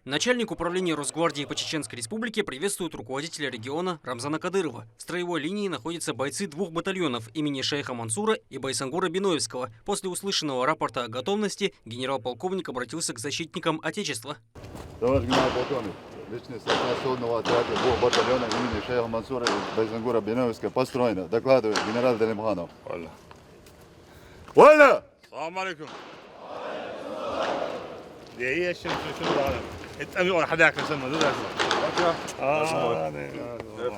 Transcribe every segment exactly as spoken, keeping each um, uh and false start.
Начальник управления Росгвардии по Чеченской Республике приветствует руководителя региона Рамзана Кадырова. В строевой линии находятся бойцы двух батальонов имени шейха Мансура и Байсангура Биноевского. После услышанного рапорта о готовности генерал-полковник обратился к защитникам Отечества. Товарищ генерал-полковник, личный состав сводного отряда двух батальонов имени шейха Мансура и Байсангура Биноевского построено. Докладывает генерал Далимханов. Вольно. Вольно! Салам алейкум. Дей, ешим, шушун дагы. Эт, ами, ора, хадак, сен, мазу, да. А, не, не, не.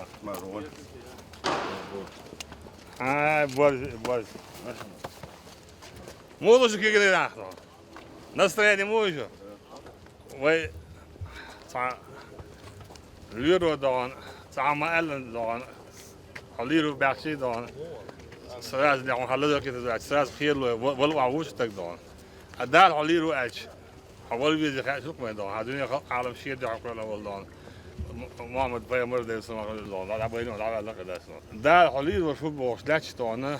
А, борз, борз. Молодцы, как говорят. Настроение мой же. Вай, ца, лиро дон, ца, ма, эллен дон. Хьо лийру баьхчий дон. Сразу дехьа хьалазар кхетадаьлча, сразу кхералой, вал, вал ван вуч стаг дон. А Дала хьо лийру аьлча, хьо вал веза хаьа шух вайн дон. Хьа дуьне халкъ Ӏалам шен дуьхьа кхоьллина вал дон. М-, Мухьаммад пайхамар Даьла салам хилда дон. Дала байна, Дала лакха даьс дон. Дала хьо лийру шу бохуш лаьтташ дон.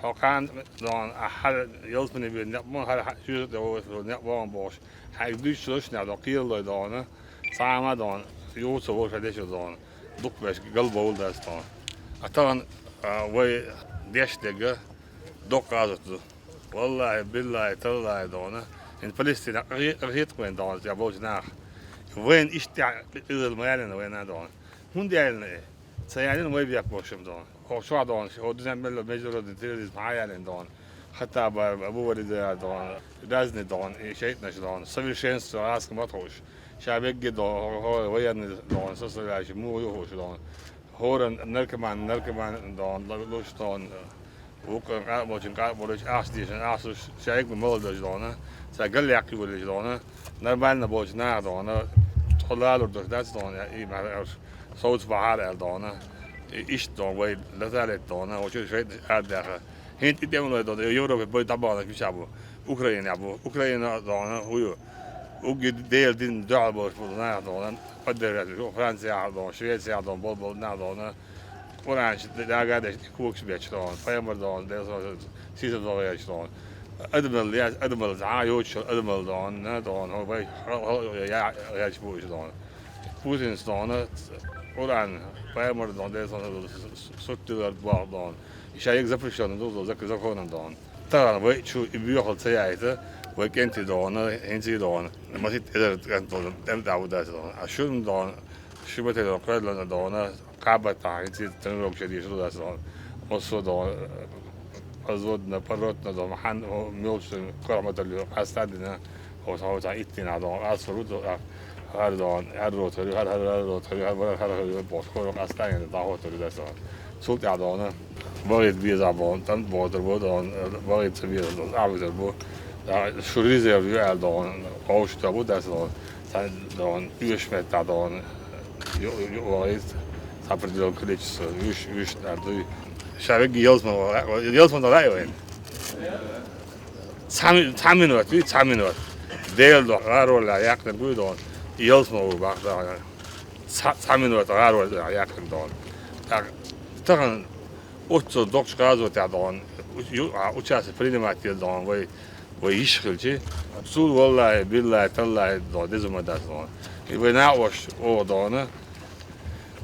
Хьо кхана дон, а хьара ялсмане бен некъ бон, хьара хьа-, шуьйра тӀе вовшаш некъ бон бохуш. Хьайга дуьйцуш нах дон, кхералой дон. Цхьа а ма дон, юха ца вовшаш дешар дон. Дукха беш гал бовла даьс дон. А тахана, а, вай деш дега доккха гӀазот ду. Валлахьи, биллахьи, таллахьи дон. Ин Палестина къахе-, къахетта вайн дон, я болчу нах. Вайн иштта тӀехь къизалла ма ялина вайна дон. ХӀунда ялина и? Ца ялина вай бекбошам дон. Хьо чохь дон, хьо динан мелла международный терроризм хьан ялина дон. Хаттаба Абу Валида дон, разный дон, и шайтӀанаш дон, совершенство гӀаска ма тхуш. Ша вегге дон, хьо, хьо военный дон, составляющий, муха ю хууш дон. ХӀоран наркоман, наркоман дон, лу-, луш дон, вукхун къа-, болчун къа-, болуш, ахча дийшан, ахча луш, шайга молодежь дон, ца гал яккхи валиш дон, нормально болчу нах дон, тхо лалур долуш дац дон, и ма-, Совца бахьара аьлла дона, и иштта дона, вай лазалет дона, очуьра шайтӀа ардаьха. ХӀинца и тӀемалой дона, Европе бой дӀабаханарш мичахь бу? Украинехь бу. Украина дона, хӀу ю? Угги Делан дин дуьхьал болуш болу нах дона, поддержать ю, Францияхь дона, Швецияхь дона, болу-болу нах дона, Къуръанчу дага деш, и когаш бечу дона, пайхамар дона, Делан сийсаза вахийташ дона. Адамалла яц, адамалла зӀа йоцуш адамалла дона, дона, хӀо вай хала-, хала-, я-, яьлча бу иша дона. Путинца дона, Къуръан, пайхамар дона, Делан сийсаза, сурт дилар боху дона. И шайга запрещённый ду, зак-, законом дона. Тахана вай чу и боьхал ца яйта, вай кӀентий дона, хӀинций дона. Масит эзар кӀант дона, тӀем тӀа ву дац дона. А шуна дона, ши батальон кхоьллана дона, кхабаттахь хӀинций тренировка дийшар ду дац дона. Массо а дона, взводна, поротна дона, хьан, мелча корхьа батальон къастадина, хӀо, хӀо, цхьа иттина дона, къастор ву дона, хӀара дона, хӀара ротари, хӀара, хӀара, хӀара ротари, хӀара, хӀара, хӀара, хӀара, боху, кхоро къастадина, дӀахӀоттур ду дац дона. Цул тӀаьхьа дона, вахийта беза боху, тӀант бохур бу дона, вахийта ца беза дона, ахьа витар бу. Шу резерв ю аьлла дона, вовшахтоьхна бу дац дона, цхьа дона, оьшуш меттахь дона, ю-, ю-, вахийта, цхьа определённое количество, вуьш, вуьш аьлла дуй. Ша вегги ялсман вара, ялсман вара вайн. Цхьа ми-, цхьа минот, вий, цхьа минот. Делан дуьхьа гӀаролла яьккхинарг вуй дона, ялсман ву бахара. Цхьа, цхьа минот гӀаролла яьккхинарг дона. ТӀаккха тахана оццул доккхачу гӀазотехь дона, ю-, а, участие принимать дела дона вай, вай йиш хилчи, цул валлахьи, биллахьи, таллахьи дона, деза ма дац дона. И вай накъош оха дона,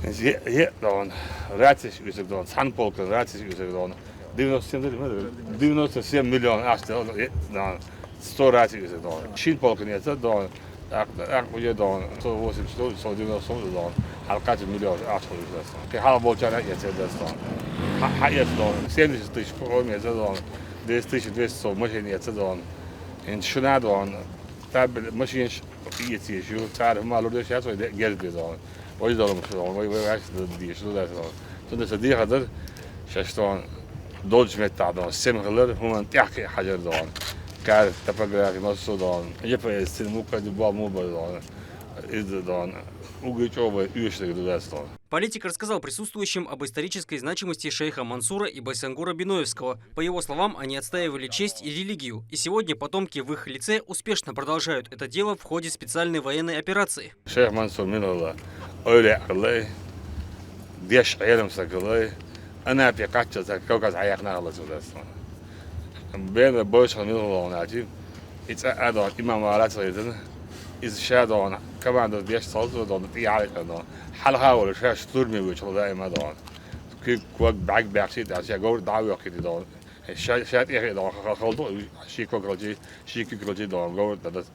е, е дона, рацеш уьсур дона, цхьана полкан рацеш уьсур дона. Девяносто семь, девяносто семь миллион ахча дона, е, дона, сто рацеш уьсур дона. Шин полкан эца дона, ТӀаккха, тӀаккха уже дона, сто восемьдесят, сто девяносто сом дона. Хьалкхача миллион ахча хуьлуш дац дона. Кхин хьалха болчарна а эцар дац дона. Хьа-, хьа эца дона. Семьдесят тысяч корму эца дона. Десять тысяч двести сом машина эца дона. ХӀинца шуна дона. Таб машинаш эца еш ю. Цара хӀума лур деш яц вай де-, герз бе дона. Вай долу ма шу дона. Вай, вай ваьш д-, деш ду дац дона. Цундела сан дехар дар, шаьш дона. Долчу меттахь дона. Сема хилар, хӀуманна тӀаьхьа кхиа хьажар дона. Карта, топография, массо а дона. Е П С цин мукъа ди бо муба дона. Иза дона. Угу чӀогӀа вай оьшург ду дац дона. Политик рассказал присутствующим об исторической значимости шейха Мансура и Байсангура Биноевского. По его словам, они отстаивали честь и религию, и сегодня потомки в их лице успешно продолжают это дело в ходе специальной военной операции. Шейх Мансур мила хилла? Эвлаяъ хилла, деш Ӏелам стаг хилла, Анапе кхаччалц Кавказ хьаяккхина хилла цо дац дона. Бен вай бойшахь мила хилла хьуна аьлчи, и цӀа а дона, имам вала ца хилла, Иза ша дона, команда деш цалцо дона, тӀе яхьа дона. Хьалха волу шаьш турме вуьйчу даима дона. Куьг, ког, бӀаьг баьхчий тӀехь, ша говр дӀа а вехкийти дона. Ша, ша тӀехь а дона, ха-, хала ду, ши ког халчий, ши куьг халчий дона, говр дӀа дас.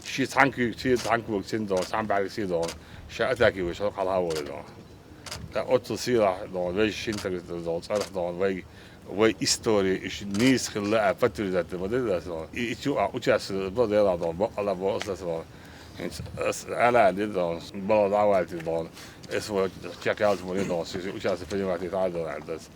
Ши цхьана куьг ций, цхьана ког цин дона, цхьана бӀаьрг ций дона. Ша атаки вуьйчу хьалха волу дона. Ткъа оццул сийлахь дона, вежа шина тера дона, цӀарах дона, вай, вай истори, иштта нийса хилла а подтверждать ма деза дас дона. И, и чу а участие бо дела дона, бакъала бо аса дас дона. ХӀинца ас ала деза дона, бала дӀавалти дона. Эс вай чекхялча ма дона, ши, ши участие принимать ета дона дас.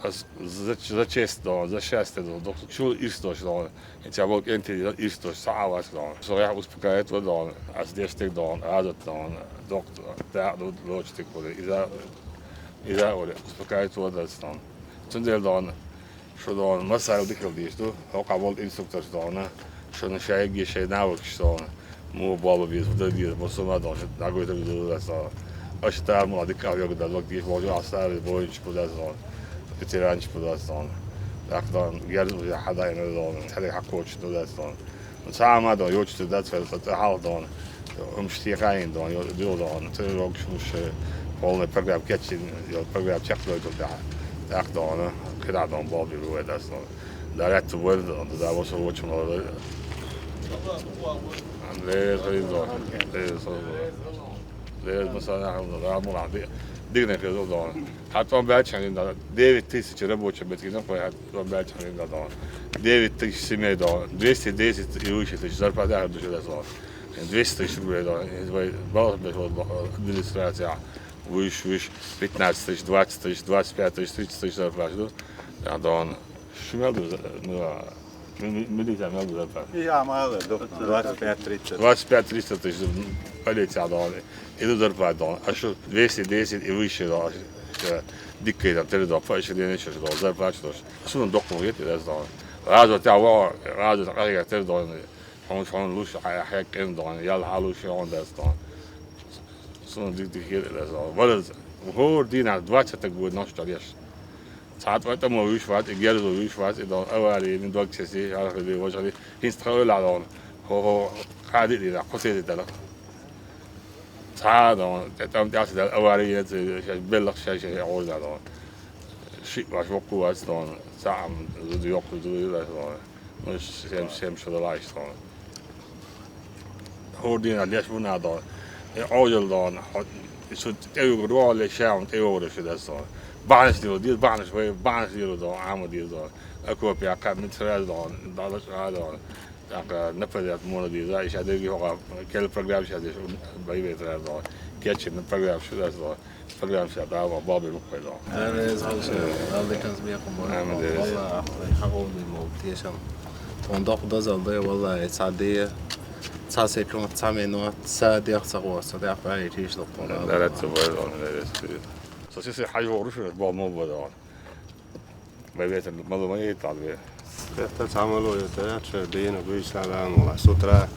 Ас за, за честь дона, за счастье дона, доккха чул ирс дош дона. Эца вол кӀентий ирс дош, схьа а вац дона. Со яхь успокаивать ву дона, ас деш стиг дона, азат дона, доккха дакъа ду лоцу стиг хуьлу. Иза, иза а успокаивать ву дас дона. Цундела дона, шу дона, массарал дика хила дийш ду, хӀокху волу инструкторш дона, шуна шайгге шайн навыкаш дона. Муха болу беза, хӀун дан деза, массо а ма долуш, дӀагойтур ду дас дона. Аша тара муха дика а йогу дан, ваг дийш болчу ахьа старый воинчаш бу дас дона. Ветеранчаш бу дас дона. ТӀаккха дона, герз уже хьадайна дона, хьаде хьакхочуш ду дас дона. Ну, цхьа а ма дона, йочу дац, вай цкъа тӀе хьалха дона. Амма стехаийна дона, ю-, ю дона, тренировкаш луш, полный программа кечйина, ю программа чекхдойтур тӀехь. ТӀаккха дона, кхидӀа дона, болу бу вай дас дона. Дараьтту вара, да, васа вочу ма вара. Лер хилла дона. Лер хилла дона. Лер масана хилла дона. Амма ди-, дигна хилла дона. Хьан тӀом баьлча хьан дона. Девять тысяч рабочий бетина, кхой хьан тӀом баьлча хьан дона. Девять тысяч семей дона. Двести десять и выше тысяч зарплата хьан душа дона. Двести тысяч рублей дона. Вай балас беш вол администрация. Выше, выше. Пятнадцать тысяч, двадцать тысяч, двадцать пять тысяч, тридцать тысяч зарплата ду. Я дона. Шу мел ду, ну, а, ми-, ми-, милиция мел ду зарплата? Я мало, ду. Двадцать пять тридцать. Двадцать пять тридцать тысяч полиция дона. И ду зарплата дона. А шу двести десять и выше дона. Э, дикка там, три дона, по ещё не ещё дона. Зарплата дона. Суна доккха гет, я дона. Разу тя во, разу тя къайгар тера дона. Хьуна, хьуна луш, хьай, хьай кӀен дона, ял хьалуш хьуна дас дона. Суна дик-, дик хир дас дона. Валаз, хӀора дийнахь двадцать стаг вуй нош чӀогӀа еш. Цхьа тӀе тӀамо вуьйш вац, и герзо вуьйш вац, и дона аварий, и дог чеси, хьархили, важали, хӀинца тхо ойла дона. Хо-, хо-, кхади дина, кхо тези дала. Цхьа а дона, тӀе тӀам тӀаьхьа дала, аварий яц, шаьш беллах, шаьш, шаьш гӀорда дона. Шиъ ваш воккху вац дона, цхьа а зуда йоккху зуда вац дона. Ну, сем, сем шо далайш дона. ХӀора дийнахь леш ву нах дона. И Ӏожал дона, хьо, и шу тӀейогӀур ву, хьо леш ша хьуна тӀейогӀур шу дас дона. Бахьанаш дилу, деза бахьанаш вай, бахьанаш дилу дона, Ӏама деза дона. Окоп яккха, мит сразу дона, далаш а дона. ТӀаккха нападать муна деза, и ша дерги хьокъа, кел программа ша деш, бай вей тара дона. Кечи программа шу дас дона. Программа ша дала, бал бе мукхой дона. Ара, из хьалша, дала деканца бекхам бара. Амин, деррис. Валла, ахуй, хьакъовлий ма ву, тешам. Тхуна доккха дозалла дай, валла, и цхьа де, цхьа секунд, цхьа минут, са дех ца гӀо, ца дех бӀаьрий тийша доккхуна. Дараца бара, амин, деррис. Со сисе хьажа вогӀур шу, бал ма бу дона. Вай ветер малу ма яйта ве. Хетта цхьа мало яйта, яц шер дийна буьйса ламула. С утра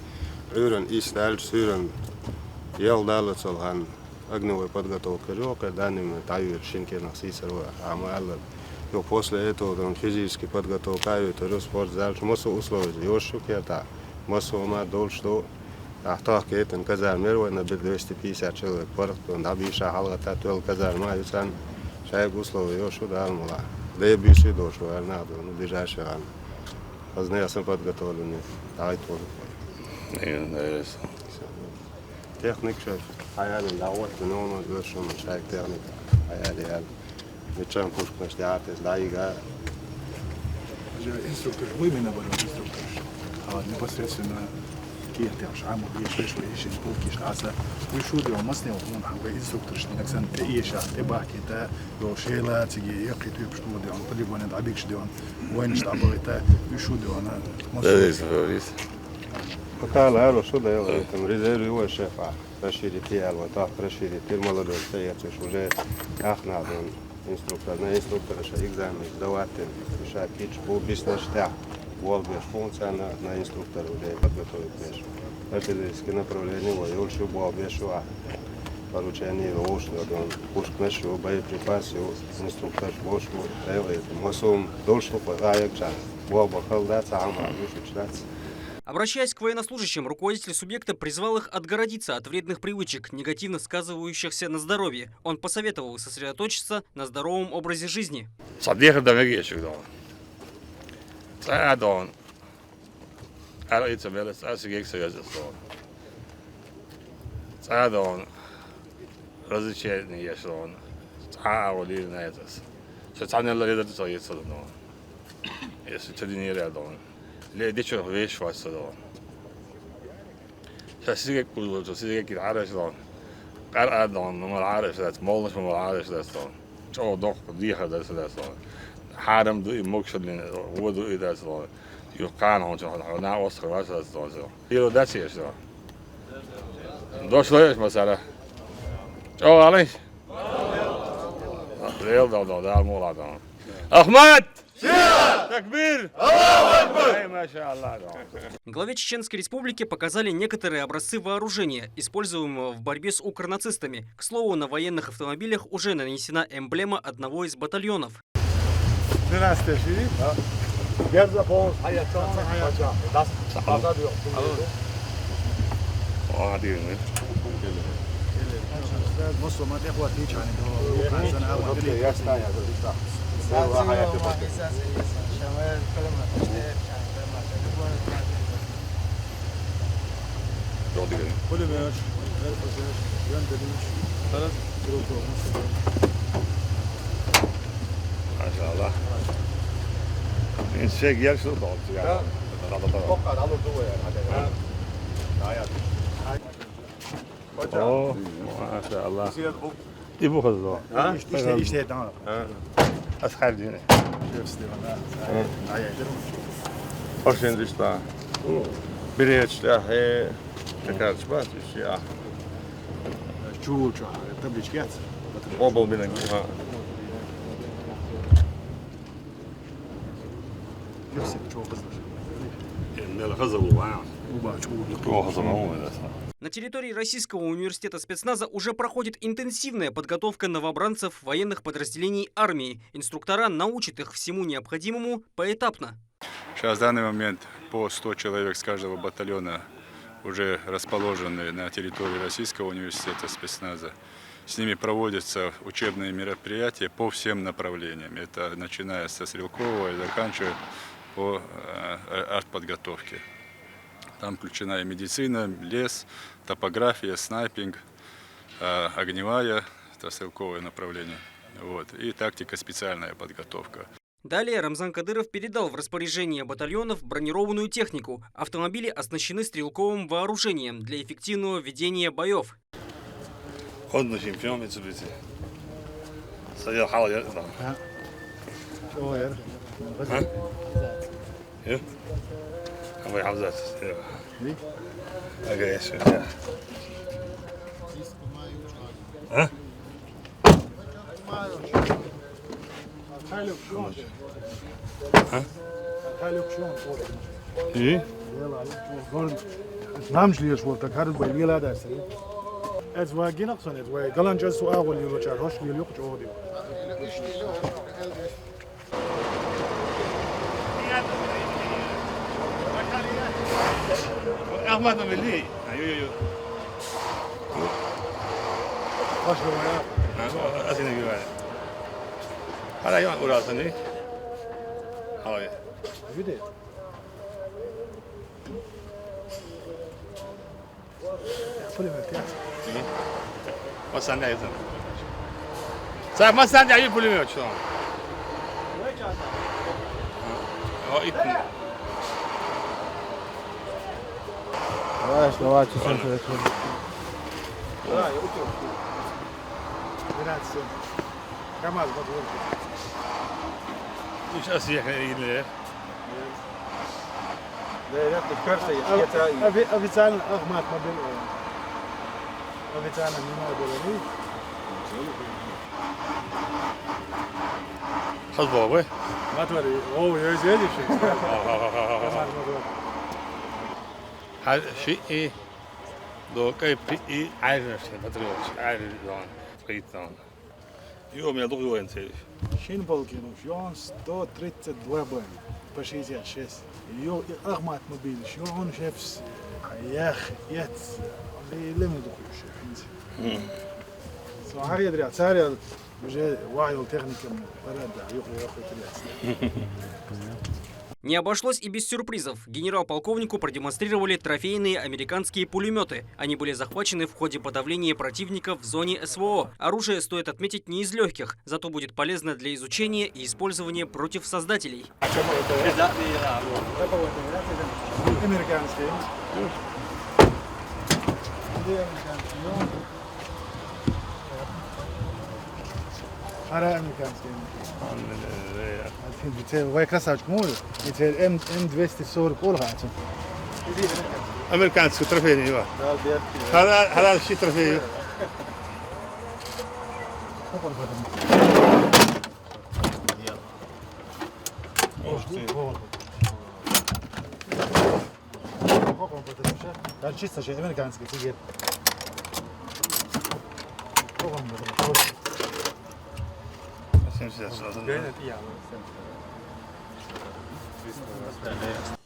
Ӏуьйранна ийс даьлча, суьйранна ял далла цал хан огневой подготовка йо, кхе данный момент дӀайоьду шин кенах сийсар вара. Амма аьлла, йо, после этого дон физический подготовка а йойтар, спорт залчу массо условия йош шу керта. Массо ма долуш ду. Ахьа тохка яйтина казармера вайна бир двести пятьдесят человек паргӀатдон дӀабийша хьалгӀатта тоьлла казарма а ю царна, шайга условия йо шу Дала мала. Дайа буьйсий долуш вара нах ду, ну, ближайший гӀан. Хазна ясна подготовленный, дӀагӀайт волу. Э, э, техник шайга хьаялин дӀагӀотта, ну, ну, йо шу, шайга техник хьаяли ял. Миччан пушкаш дӀа а тесна, дӀайига. Уже инструкторш, вуй мина бара инструкторш. А, непосредственно кехатехь Ӏамо беш, веш вай ишин полкиш къаса. Вуй шу де, масне вон хьан вай инструкторш, нагсан тӀе эша, тӀе бахкита, йо шела, циги, якхи тюпш ду де, он полигоне дӀабикш де, он войнаш дӀабалита, вуй шу де, она. Да, да, да. Пока ларо шу да, я там резерв его шефа. Расширить ял, вот так расширить, молодой стоит, уж уже ахнадон. Инструктор, на инструктора ша экзамен сдавать, ша кич бу биснаш тя. Болбеш функция на, на инструктор уже подготовить беш. Артиллерийский направление, вой, уж шу болбеш шу, а. Поручение лош, но дон, пушкнаш шу, боеприпас шу, инструктор шу, бош шу, делает. Масум, дольше, а, як чан. Болба халда, цама, уж учрать. Обращаясь к военнослужащим, руководитель субъекта призвал их отгородиться от вредных привычек, негативно сказывающихся на здоровье. Он посоветовал сосредоточиться на здоровом образе жизни. Цхьа дехар дан мегаш ю дон. Цхьа а дон. Ара ица мелес, а сигек сагаза дон. Цхьа а дон. Развлечение еш дон. Цхьа а гӀо лийр найцас. Со цхьаннелла ледар ца ецал дон. Если ты не рядом. Ле дичо веш вас дон. Ша сизге кузо, ша сизге кит гьараш дон. Къар а дон, мамал гьараш дац, молнаш мамал гьараш дац дон. ЧӀо дох, дихар дац дац дон. Харам ду и мокшалин, воду и дац дон. Юкъан хончо, на осхар вас дац дон. Ило дац еш дон. Дошло еш масара. ЧӀо алиш. Рел дон, дон, да, мола дон. Ахмат! Такбир! Аллаху Акбар! Ай, машаллах, дон. Главе Чеченской Республики показали некоторые образцы вооружения, используемого в борьбе с укронацистами. К слову, на военных автомобилях уже нанесена эмблема одного из батальонов. Здравствуйте, Шири. Герза полос, хьаятсан, бача. Дас, базар ёх. Ага, дигин. Мосо ма тӀехват дичани, до, Лука, зана, ава, дили. Ясна, ясна. Пулемёт, РПГ, Яндалевич. Машаллах. Ин сегер шу дол. Да. Бокка дало дуя. О, машаллах. И бу хазло. А? Иште, иште, иште, да. А? Асхар дин. Шеф Стивен, да. А. Ай, ай, дерм. Пошен дишта. Биречта, э, какая чпа, я. Чул, чу, таблички яц. Обал билен, ага. Ёсе, чё, хазлаш? Э, мел хазлу, а? Уба, чё? О, хазлу, да. На территории Российского университета спецназа уже проходит интенсивная подготовка новобранцев военных подразделений армии. Инструктора научат их всему необходимому поэтапно. Сейчас, в данный момент, по сто человек с каждого батальона уже расположены на территории Российского университета спецназа. С ними проводятся учебные мероприятия по всем направлениям. Это начиная со стрелкового и заканчивая по, э, артподготовке. Там включена и медицина, лес, топография, снайпинг, э, огневая, это стрелковое направление. Вот. И тактика, специальная подготовка. Далее Рамзан Кадыров передал в распоряжение батальонов бронированную технику. Автомобили оснащены стрелковым вооружением для эффективного ведения боев. Ходно чемпион Митсубиси. Саял хал я. А? Чё, я? А? Ё? А мы Хамзат. Ё. Ага, я всё, я. А? А? И? Нам же лишь вот так, как бы, не надо, если. Это вагина, сон, это вай. Галанча суа, вот, его чар, хош, не люк, чё, вот. Ахмад Амели. Ай, ё, ё, ё. Хош, давай. А, ну, а ты не говори. Ара, я урал сани. Ой. Видишь? Пулемёт, я. Мгм. Масанда это. Сай, масанда ай пулемёт, что? О, итн. Давай, давай, чё, чё, чё, чё. Двенадцать семь. КамАЗ, вот, вот. Сейчас ехали, или? Да, я тут карта есть, А, это и офи-, официально Ахмат мобил, э, официально не надо было, ну. Хазбо, вы? Матвари, о, я здесь ещё. Ахмат мобил. Хаз ши и до кай пи и айраш, патриот, айраш, патриот. Йо, мел дугу йоин цериш. Шин полки луш, йоин сто тридцать два бен, по шестьдесят шесть. Йо, и ахмат мобиль, йоин шефс, ях, яц, ле лем дугу шеф. Со ари дра, царя уже ваял техникам, парада, йо, йо, йо. Не обошлось и без сюрпризов. Генерал-полковнику продемонстрировали трофейные американские пулеметы. Они были захвачены в ходе подавления противника в зоне СВО. Оружие, стоит отметить, не из легких, зато будет полезно для изучения и использования против создателей. Американский. Где американский? Ну, Ара американский. Вай красавчик, мой. И теперь М, М двести сорок Олга. Американский трофейный, ва. Хара, хара, ши трофей. Горчица же американский сигарет.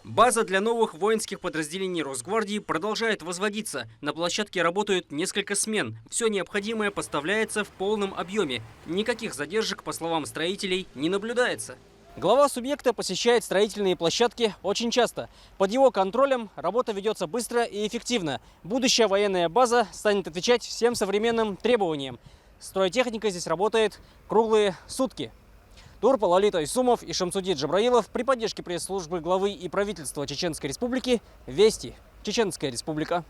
База для новых воинских подразделений Росгвардии продолжает возводиться. На площадке работают несколько смен. Все необходимое поставляется в полном объеме. Никаких задержек, по словам строителей, не наблюдается. Глава субъекта посещает строительные площадки очень часто. Под его контролем работа ведется быстро и эффективно. Будущая военная база станет отвечать всем современным требованиям. Стройтехника здесь работает круглые сутки. Дурпал Алита Исумов и Шамсудин Джабраилов при поддержке пресс-службы главы и правительства Чеченской Республики. Вести. Чеченская Республика.